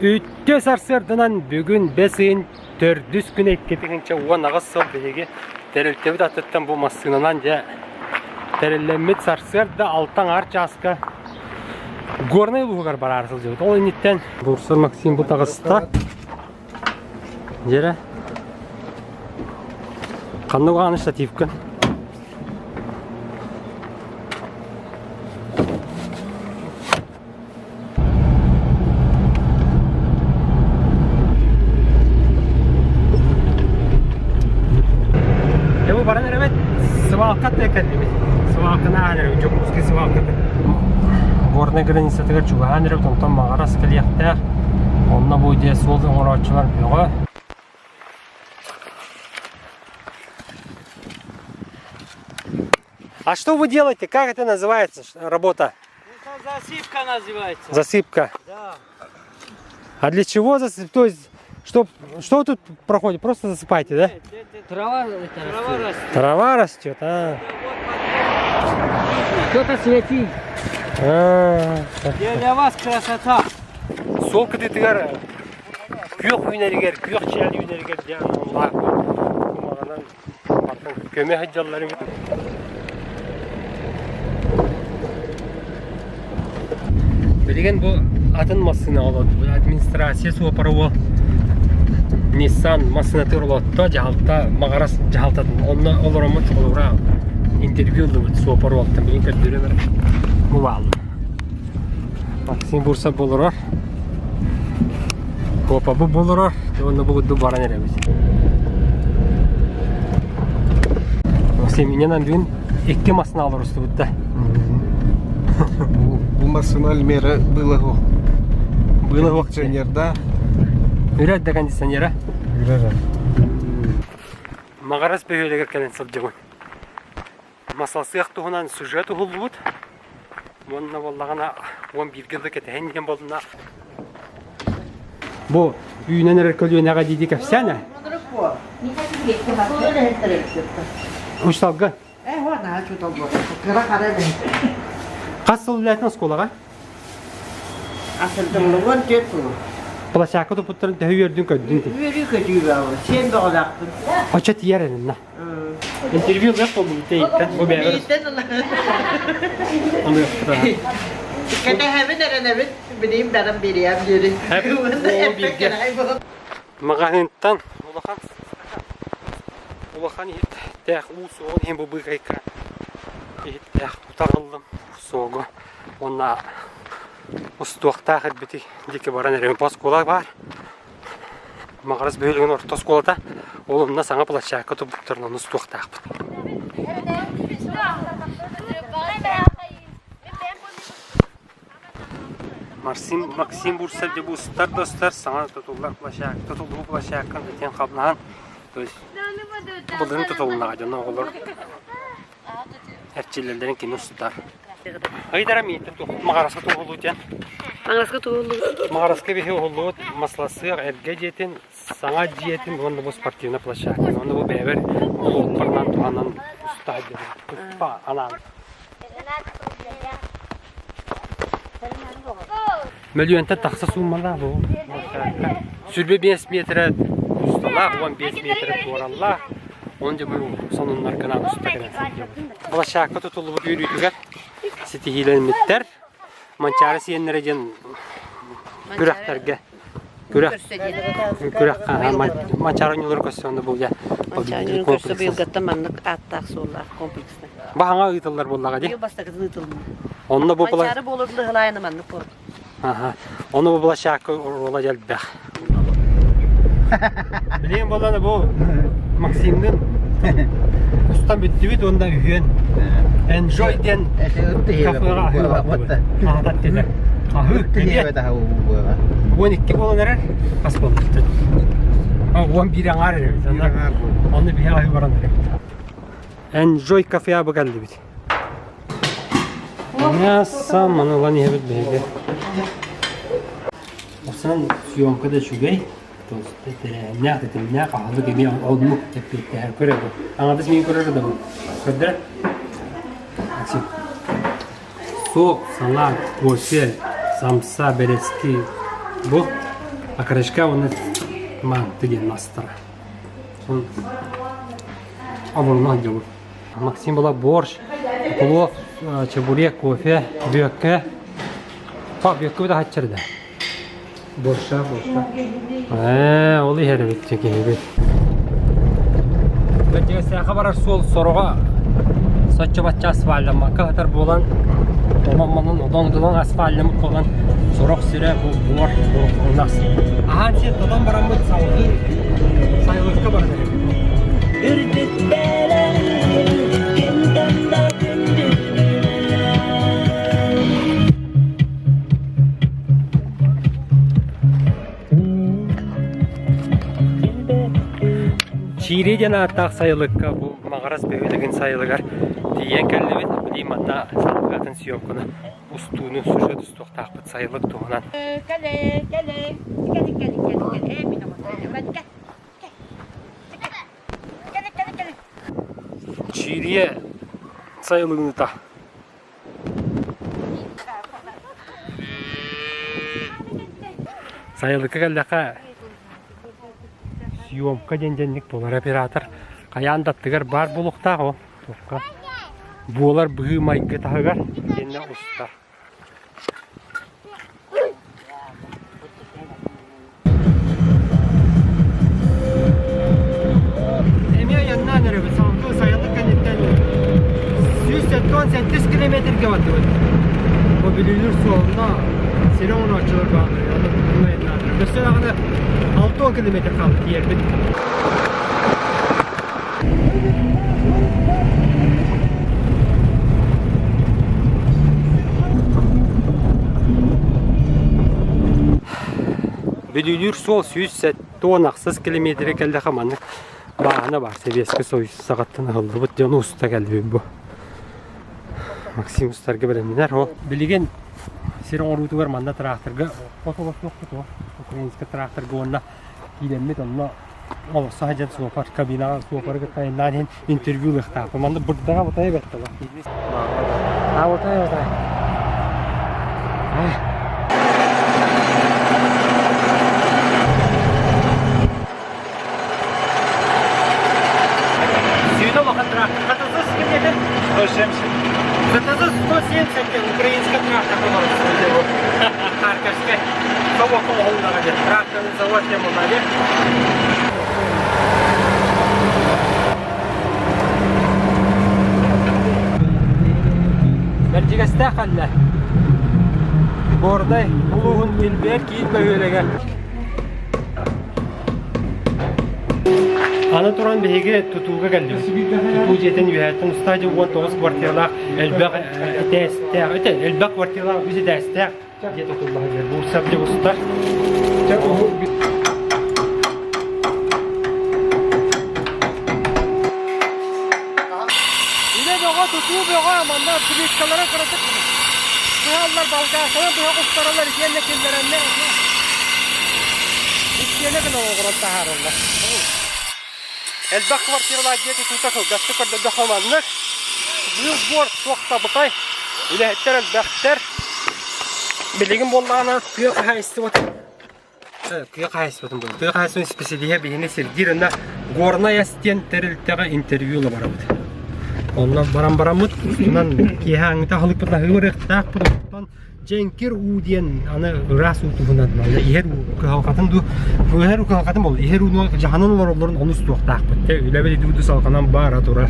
Үтүө сарсыарданан бүгүн бэс ыйын төрдүс күнэ 2018 сыл биһиги тэрилтэбит аттыттан бу массыынанан дьэ тэриллэммит сарсыарда алта аҥаар чааска Горнай улууһугар бараары сылдьыбыт. Ол инниттэн Бурса Максим бу таҕыста. Дьэрэ. Ханна угааны штативкын? Дьэ бу баран эрэбит, свалка кэллибит. Свалканы ааһан эрэбит, Дьокуускай свалката. Горнай границатыгар чугаһаан эрэбит, онтон Маҕарас кэлиэхтээх. Онно бу дьиэ суол оҥорооччулар бөҕө. А что вы делаете? Как это называется работа? Это засыпка называется. Засыпка. Да. А для чего засыпка? То есть, что, что тут проходит? Просто засыпайте, да? Нет, это трава, это трава растет. Трава растет, а. Кто-то светит. А, Для вас красота. Суол кытыытыгар күөх үүнэригэр, күөх чээл үүнэригэр диэн аналлаах кумаҕынан Көмө сылдьаллар эбит. Билигин бу атын массыына олордубут. Администрация суопара уол Nissan массыынатыгар олорто, дьаһалта Маҕарас дьаһалтатын онно олороммут холобура интервью ыллыбыт суопар уолтан билигин көрдөрүөм эрэ. Бу бааллар. Максим Бурсов болорор. Куопабы болорор. Уонна бу курдук баран эрэбит. Максим, инньэнэн бүгүн икки массыына олорустубут да. Бу массыына Альмера было Было кондиционер, да? Үрэр да кондиционера. Үрэр. Маҕарас бөһүөлэгэр кэлэн сылдьабын. Масалсыах туһунан сюжет уһуллубут. Уонна буоллаҕына 11-гэ дылы кэтэһэн иһэн буоллуна Бу үүнэн эрэр көлүөнэҕэ дии кэпсээн ээ. Учталга. Хас сыл үлээтин оскуолаҕа? Асырдыллыбын түөрт сыл. Площадка туппуттарын төһө үөрдүн көрдүн ти? Үөрүү көтүү баҕа. Сиэн бөҕөлөөхпүн. Очо тиийэр энинна. Интервью ылыах буолбут тэйиттэн бу бэйэбэр. Бииртэн ыла. Ылыахтара. Кэтэһэбин эрэнэбин, билиим баран бириэм диэри. Бииргэ. Маҕаһыынтан улахан улахан иһиттээх уу суоҕун иһин бу быыкайка иһиттээх утах ыллым суогу уонна устуохтаах эрбити диэки баран эрэбин оскуола баар Маҕарас бөһүөлэгин орто оскуолата ол онно саҥа площадка туппуттарын ону устуохтаахпыт. Максим, Максим Бурцев дьэ бу устар да устар саҥа тутуллар площадка, тутуллубут площадканы итиэн хабнаһан, то есть былырын тутулуннаҕа дьоно оҕолор эрчиллэллэрин кини устар. Ыйдара мииттэн Маҕараска туһулуу диэн. Маҕараска туһуллубут. Маҕараска биһи уһуллубут масласыах эргэ дьиэтин, саҥа дьиэтин уонна бу спортивнай площадка. Уонна бу бэйэбэр блокпарынан туһанан уста туспа анаан. Мөлүйүөнтэн тахса сууммалаах бу площадка. 25 метрэ усталаах, 15 метрэ туораллаах. Оны дьэ бу сонуннаргынан уста кэлэн сылдьабыт. Площадка тутуллубут үөрүүтүгэр ситиһиилэммиттэр. Манчаары сиэннэрэ диэн күрэхтэргэ күрэх күрэххэ Манчаары оонньуулары көрсө онно бу Манчаары көрсө быйылгаттан маннык ааттаах суоллаах комплекстар. Баһаҥа ыытыллар буоллаҕа дии. Быйыл бастакытын ыытылынна. Онно бу Манчаары буолар лыһылаайына маннык буолар. Аха. Ону бу площадка оруола элбэх. Билигин буоллаҕына бу Максимныын устан бүттүбүт уонна үһүөн Enjoy диэн кафеҕа аһыы бардыбыт. Аһатар этилэр. Аһыы эбиэт. 12 буолан эрэр. Хас буолбут? 11 аҥаар эрэбит. Онно биһи аһыы баран эрэбит. Enjoy кафеҕа бу кэллибит. Мясо маны ылан иһэбит биһиги. Асан съемка да үчүгэй, тэрээһиннээх, тэтимнээх, аһылык эмиэ оннук эппиэттэһэр көрөбүн. Аҥардас миигин көрөр да бу. Көрдөрө. Максим. Сок, салат, кофе, самса, бэрэски. Бу. Окорочка уонна манты диэн мастара. Сон оборона сылдьабыт. Максим была борщ, плов, чебурек, кофе, бүөккэ. Па, бүөккэ да хаччырда. Борща, борща. Ээ, ол иһэр эбит киһибит. Бэтиэсээхэ барар суол сороҕо соччо-бачча асфальтаммакка сытар буолан, онон-манан одоҥ-додоҥ асфальтаммыт буолан, сорох сирэ бу буор буруххуннас. Аһаан сир тотон бараммыт салгыы сайылыкка баран эрэбит. Чиири диэн ааттаах сайылыкка бу Маҕарас бөһүөлэгин сайылыгар тиийэн кэллибит. Билии манна салгыатын съемканы устууну сюжет устуохтаахпыт сайылык туһунан. Кэлэ, кэлэ, кэлэ, кэлэ, кэлэ, кэлэ, мин оҕо, кэлэ, кэлэ, кэлэ. Чиирийэ сайылыгыныта. Сайылыкка кэллэххэ съемка диэн дьэнник буолар оператор хайаан да аттыгар баар буолуохтаах ол туохха буолар быһыы-майгы таһыгар итиэннэ устар. Эмиэ айаннаан эрэбит салгыы сайылык кэнниттэн 178 километрга бардыбыт. Бу Бүлүүлүүр суолуна сири оҥорооччулар бааллар. Онно айаннаан эрэбит. Өссө даҕаны 60 километр хаалбыт тиийэрбит. Бүлүүлүүр суол 176 километры кэллэхэ маннык бааһына баар Сэбиэскэй Союз саҕаттан ыһыллыбыт дьон уста кэлбит бу. Максим устарга бэлэмнэнэр. Ол билигин сир оҥоруутугар манна тракторга от олорсуохпут о украинскай тракторга уонна киирэммит онно олорсо сылдьан суопар кабинаҕа суопары кытта айаннаан иһин интервью ылыахтаахпын. Манна бырдаҕа бытайа бэрт буолар. А бытайа бытайа. Сүүнэ улахан трактор. ХТЗ ким 170. ХТЗ 170 диэн украинскай трактор Харьковскай завод оҥоһуллаҕа диэн тракторный завод диэн буолла диэн. Бэрдьигэстээх ханна? Горнай улууһун килбиэр киин бөһүөлэгэ. Аны туран биһиги тутууга кэллибит. Тутуу дьиэтин үөһэттэн устаадьы 19 квартиралаах элбэх этээстээх, элбэх квартиралаах үс этээстээх дьиэ тутулла сылдьар. Буурсап дьэ устар. Үлэ бөҕө, тутуу бөҕө, манна плиткалара кыратык быһаллар, болгаркалар быһа устаралар итиэннэ киллэрэннэр истиэнэ гына оҥорон таһаараллар. Элбэх квартиралаах дьиэ тутуута кылгастык көрдөрдөххө маннык. Быыс-буор суох табытай, үлэһиттэр элбэхтэр. Билигин буоллаҕына тыа хаһаайыстыбатын Тыа хаһаайыстыбатын буолар. Тыа хаһаайыстыбатын исписэлииһэ биһини сирдиир уонна Горнай ас диэн тэрилтэҕэ интервью ыла барабыт. Онно баран бараммыт, устунан киэһэ аҥыта аһылыкпытын аһыы барыахтаахпыт. Оттон дьэҥкир уу диэн аны ыраас уу туһунан манна иһэр уу кыһалҕатын дуу, иһэр уу кыһалҕатын буолла. Иһэр ууну дьаһанан олороллорун ону устуохтаахпыт. Тэ үлэбит идүүтү салҕанан баара турар.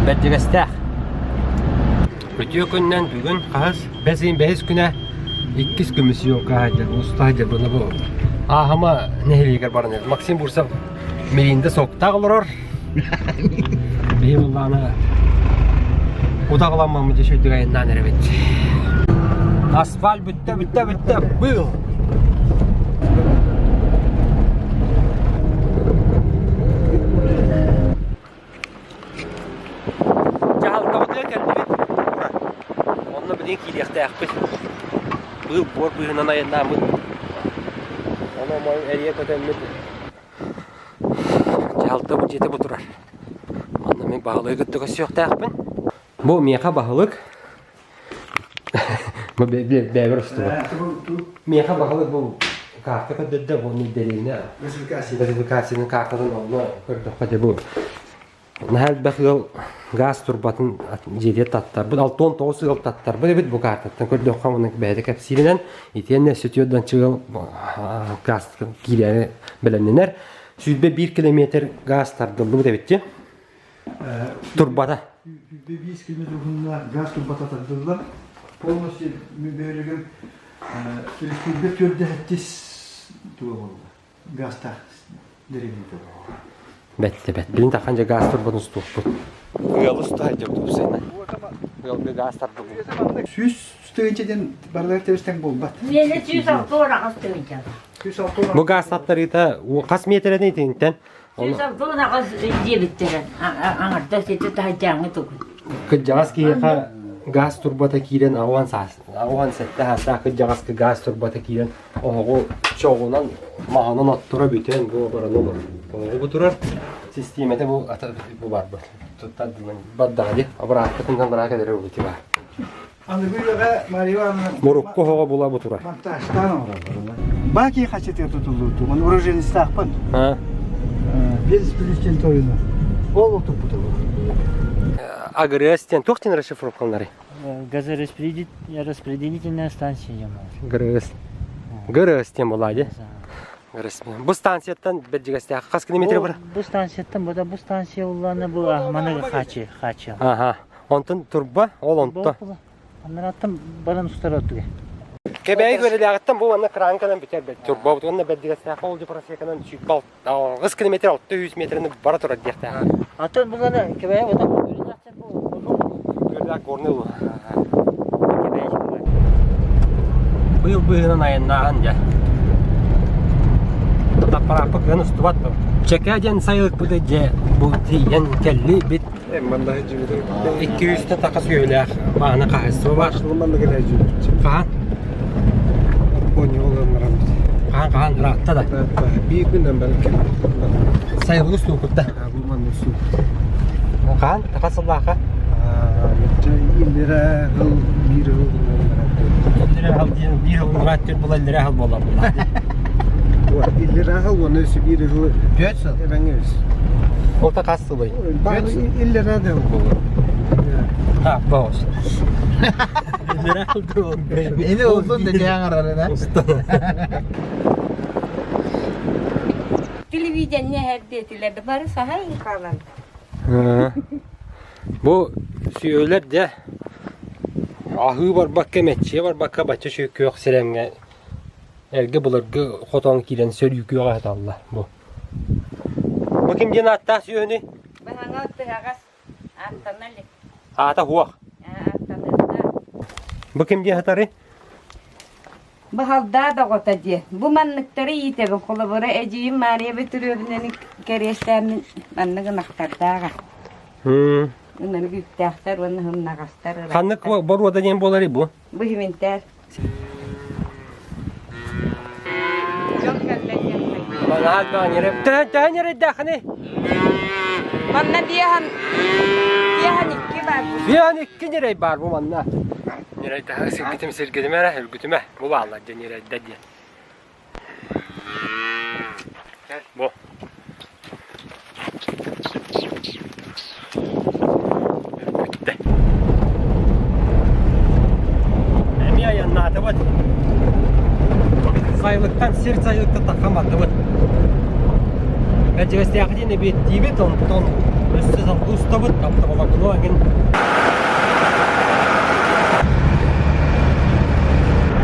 Бэрдьигэстээх. Үтүө күнүнэн бүгүн хаһыс бэс ыйын бэһис күнэ иккис көмүс съемка сылдьар уста сылдьар буна бу Ааһыма нэһилиэгэр баран иһэр. Максим Бурцев Мириндэ соктаах олорор. Биһи буллаана утаҕыламмаммыт үчүгэй айаннаан эрэбит. Асфальт бүттэ бүттэ бүттэ был. Дьаһалтабытыгар кэллибит. Онно билигин киириэхтээхпит. Быыл буор быыһынан айаннааммыт. Ону омой эрийэ көтөммүт. Дьаһалтабыт дьиэтэ бу турар. Манна мин баһылыгы кытта көрсүөхтээхпин. Бу миэхэ баһылык. Бу бэйбэр устубут. Миэхэ баһылык бу карта көрдөрдө, бу дэриэбинэ газификацияны картатын онно көрдөххө дьэ бу наһаа элбэх ыал газ турбатын дьиэтигэр таттарбыт, 69 ыал таттарбыт эбит бу картаттан көрдөххө уонна бэйэтэ кэпсииринэн итиэннэ өссө түөрт ыал газ киирээри бэлэмнэнэр. 101 километр газ тардыллыбыт эбит дии. Турбата. 105 километр уһунна газ турбата тардыллар. Полностью бөһүөлэгим республика төрдө туга буолла. Газтаах дэриэбинэ Бэтте бэт. Билин тахан же газ турбатын устуохпут. Ыалы устуһай деп тупсайна. Ыалга газ тардыллыбыт. 100 тыһыынча диэн барылар тэбистэн буолбат. Миэнэ 106 тыһыынча. 106 Бу газ таттарыыта хас метрден итинтэн? 106 диэбиттэрэ. Аҥардас ити таһырдьааҥҥы тугун. Кырдьаҕас киһиэхэ газ турбата киирэн аҕуан саас, аҕуан сэттэ саастаах кырдьаҕаска газ турбата киирэн оһоҕу чоҕунан, маһынан отторо бүтэн бу баран олорор. Оһоҕу бу турар систиэмэтэ бу ата бу барбыт. Туттардынан бардаҕа дии. Обратно бара кэлэрэ бу бар. Аныгы үйэҕэ Мария Ивановна Мурукку оһоҕо була бу турар. монтажтаан оҥороллор. Баки хачытыгар тутуллубутум. Оны уроженецтаахпын. Без плюс тойуну. Ол туппута бу. АГРС диэн туох диэн расшифровкалары? Газораспределительная станция диэн ГРС. ГРС диэн буолаа дии. ГРС. Бу станцияттан бэрдьигэстээх хас километр бар? Бу станцияттан бу бу станция улланы бу маныгы хачы хачы. Аха. Онтон турба ол онто. Анараттан баран устар оттуга. Кэбээйи көрүлээҕиттэн бу манна кранканан бүтэр бэт. Турба уонна бэрдьигэстээх ол просеканан сүүрбэ алта километр 600 метрини бара турар диэхтээх. Атын буланы кэбээйи отон Көрүлээх горный улуу. Быйыл быыһынан айаннааһын дьэ. Таппарааппа кыһын устубат Чэкээ диэн сайылыкпыты дьэ бу тиийэн кэллибит. 200 тақа сүөһүлээх баана хаһайыстыба бар. Хаһан? Хаһан хаһан ыраатта да. Биир күннэн баран Сайылык устуукутта. Хаһан? Тақа сыллааха? Иллэрэ хыл биир хыл Иллэрэ хыл диэн биир хыл мураат түр була иллэрэ хыл буолар була. Иллэрэ хыл уонна өссө биир хыл Түөрт сыл. эбэҥҥэ үс. Орта хас сылый? Иллэрэ да буолар. Ha, боос. Иллэрэ хыл Ini uzun da diyen ararına. Телевидение эрдиэтилэр бары саһай хаалан. Бу сүөлэр дьэ аһыы барбакка, мэччийэ барбакка бачча үчүгэй күөх сирэмҥэ эргэ былыргы хотон киирэн сөрүүкүөҕэ сыталлар бу. Бу ким диэн ааттаах сүөһүнүй? Баһаҥа тыһаҕас ааттана илик. Аата хуох. Ааттаныахтаах. Бу ким диэн сытарый? Баһалдаа доҕото диэ. Бу манныктары иитэбин. Холобура, эдьиийим Мария Бөтүрүөбүнэни кэриэстээммин маннык ынахтардааҕа. Ынырык үктээхтэр уонна һымнаҕастар ыраахтар. Ханнык боруода диэн буоларый бу? Бу химинтээр. Дьон кэллэ диэн Төһөн эрэйдээххиний? Манна биэһэн биэһэн икки баар. Биэһэн икки ньирэй баар бу манна. Ньирэйдээх сиргитим сиргитим эрэ өлгүтүмэ. Бу бааллар диэн ньирэйдэр диэн. Бу. Өлгүттэ. Эмиэ айаннаатыбыт. Сайылыктан сир сайылыкта таххан бардыбыт. Бэрдьигэстээхитин эбиэттиибит, онтон өссө салгыы устабыт, таптабалакыну агин.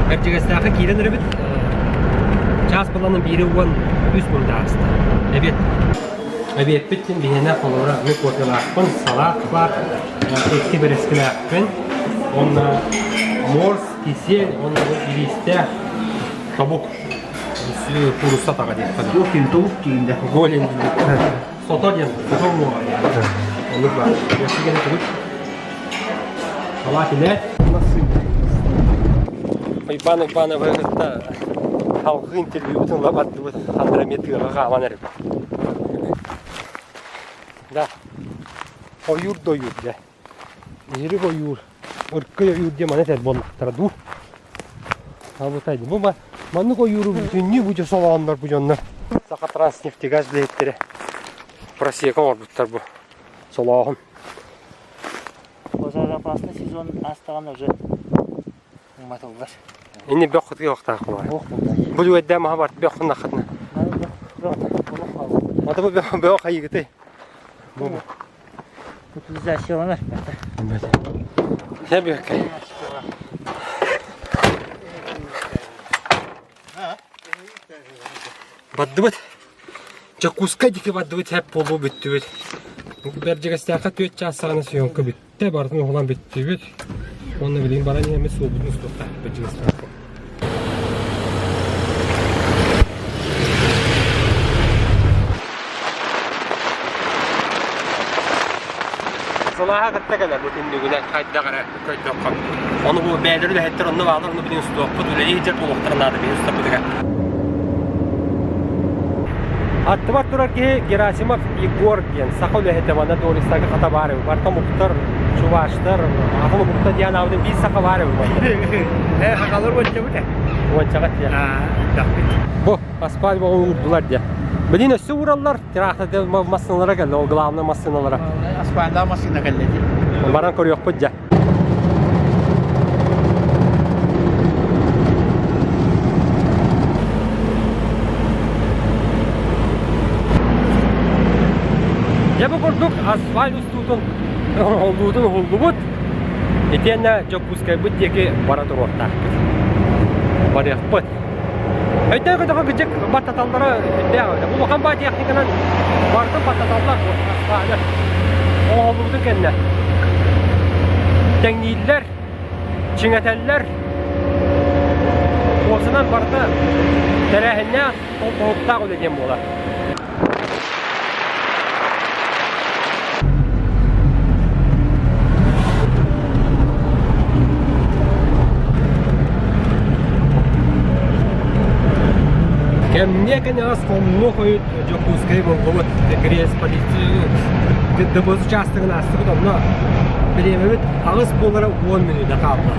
Бэрдьигэстээххэ киирэн эрэбит. Чаас баланын биири 13 мүнөт ааста. Эбиэт. Эбиэппит биһиэнэ холобура мы кофелаахпын, салат баар, икки бэрэскилээхпин, уонна морс, кисель, уонна ириистээх тобук куурусса атаҕа диэххэ. Тобук тиийдэ. Голень Сото диэн, сото уҥуоҕа диэн. Оннук баар. Ясыганы тугут. Салат илэ. Уйбаан Уйбаановы кытта халҕыы интервьюбутун ыла бардыбыт. Ханна эмиэ тыаҕа хааман эрэбит. Да. Ойуур да ойуур дьэ. Иһирик ойуур. Ыркый ойуур диэн маны этэр буоллахтара дуу. Абытай. Бу маннык ойууру бүтүннүү бу солооннор бу дьоннор. Саха Транснефтегаз үлэһиттэрэ просека оҥорбуттар бу солооһун. Пожароопасный сезон астаҕын уже уматыллар. Инни бөх кытыахтаах буолар. Бу үөдэ маһа барт бөх хыннахатына. Ата бу бөх бөх хайыгыты. Бу бу. Утилизацияланар. Себекке. Бардыбыт. Дьокуускай диэки бардыбыт һэп буолуу бүттүбүт. Бэрдьигэстээххэ түөрт чаас саҕана съемка бүттэ, барытын уһулан бүттүбүт. Уонна билигин баран иһэммит суолбутун устуохтаах Бэрдьигэстээххэ. Сылааһа кытта кэлэр бу түннүгүнэн хайдах эрэ көрдөххө. Ону бу бэйэлэр үлэһиттэр онно баалар, ону билигин устуохпут, үлэлии сылдьар буолуохтара наада биһи устарбытыгар. Аттыбар турар киһи Герасимов Егор диэн саха үлэһитэ манна Дорисага хата баар эбит. Барта омуктар, чуваштар, атын омукта диэн аабытын биир саха баар эбит манна. Э, сахалар уончабыт э. Уончаҕа тиэ. Бу асфальт уурдулар диэ. Билин өссө уураллар, трактор массыыналара кэллэ, ол главный массыыналара. Асфальтаах массыына кэллэ дии. Баран көрүөхпүт дьэ. Дьэ бу курдук асфальт устуутун оҥоһуллуутун уһуллубут. Итиэннэ Дьокуускайбыт диэки бара туруохтаахпыт. Барыахпыт. Өйдөөн көтөҕө кыдьык баттаталлара үрдээх эбит. Улахан баа техниканан барытын баттаталлар асфальы. Оҥоһуллубутун кэннэ. Тэҥнииллэр, чиҥэтэллэр. Уопсанан барыта тэрээһиннээх, холбоһуктаах үлэ диэн буолар. Кэмниэ кэнэҕэс хомнуо хойут Дьокуускай буллубут. Кириэс полиция ДБС учаастагын аастыбыт онно бириэмэбит аҕыс буолара 10 мүнүүтэ хаалла.